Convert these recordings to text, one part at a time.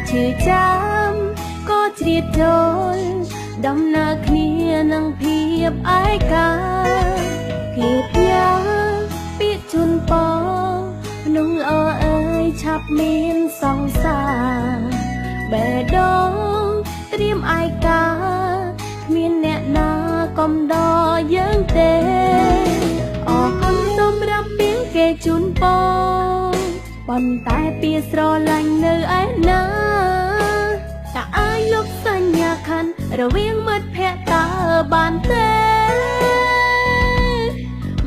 ឈឺចាំក៏ជ្រៀតចូលដំណើរគ្នានឹងភាពឯកាគេផ្ញើពាក្យជូនពរក្នុងល្អអើយឆាប់មានសង្សារបេះដូងត្រៀមឯកាគ្មានអ្នកណាកំដរយើងទេអរគុណសម្រាប់ពីគេជូនពរប៉ុន្តែពីស្រឡាញ់នៅឯណាតើអាចលុបសញ្ញាខណ្ឌរវាងមិត្តភក្តិតើបានទេ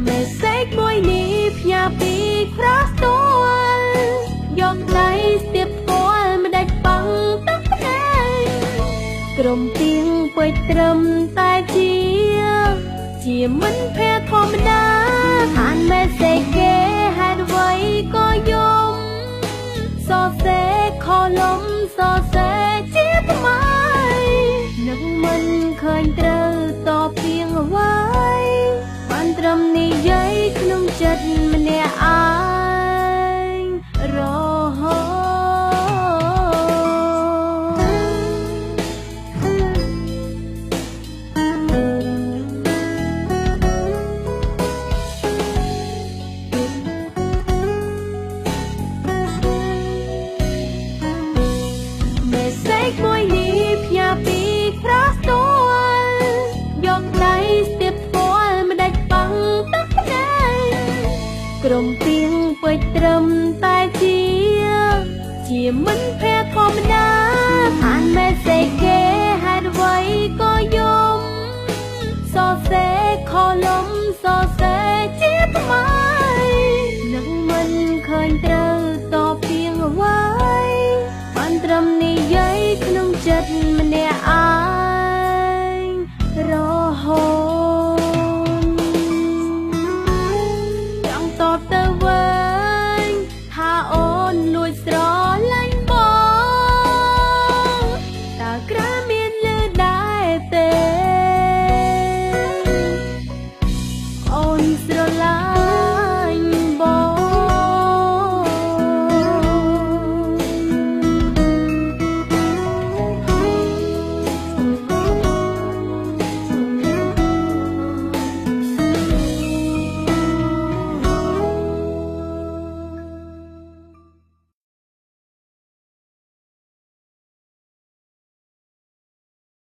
មេសេកមួយនេះផ្ញើពីក្រស្ទួលយកដៃស្ទាបផ្គាល់មិនដាច់បងទឹកភ្នែកក្រុមទៀងពេចត្រឹមតែជាមិនភ័ក្រធម្មតាអានមេសេកគេហេតុអ្វីក៏យំសរសេរខលំសរសេរជាថ្មីនឹងមិនឃើញត្រូវតបទៀងអ្វីបានត្រឹមនិយាយក្នុងចិត្តម្នាក់ឯងរហូតមួយនេះផ្ញើពីក្រស្ទួលយកដៃស្ទាបផ្គាល់មិនដាច់បងទឹកភ្នែកក្រុមទៀងពេចត្រឹមតែជាមិនភ័ក្រធម្មតាអានមេសេកគេហេតុអ្វីក៏យំសរសេរខលំសរសេរជាថ្មីនឹងមិនឃើញត្រូវតបទៀងអ្វីបានត្រឹមនិយាយក្នុងចិត្តម្នាក់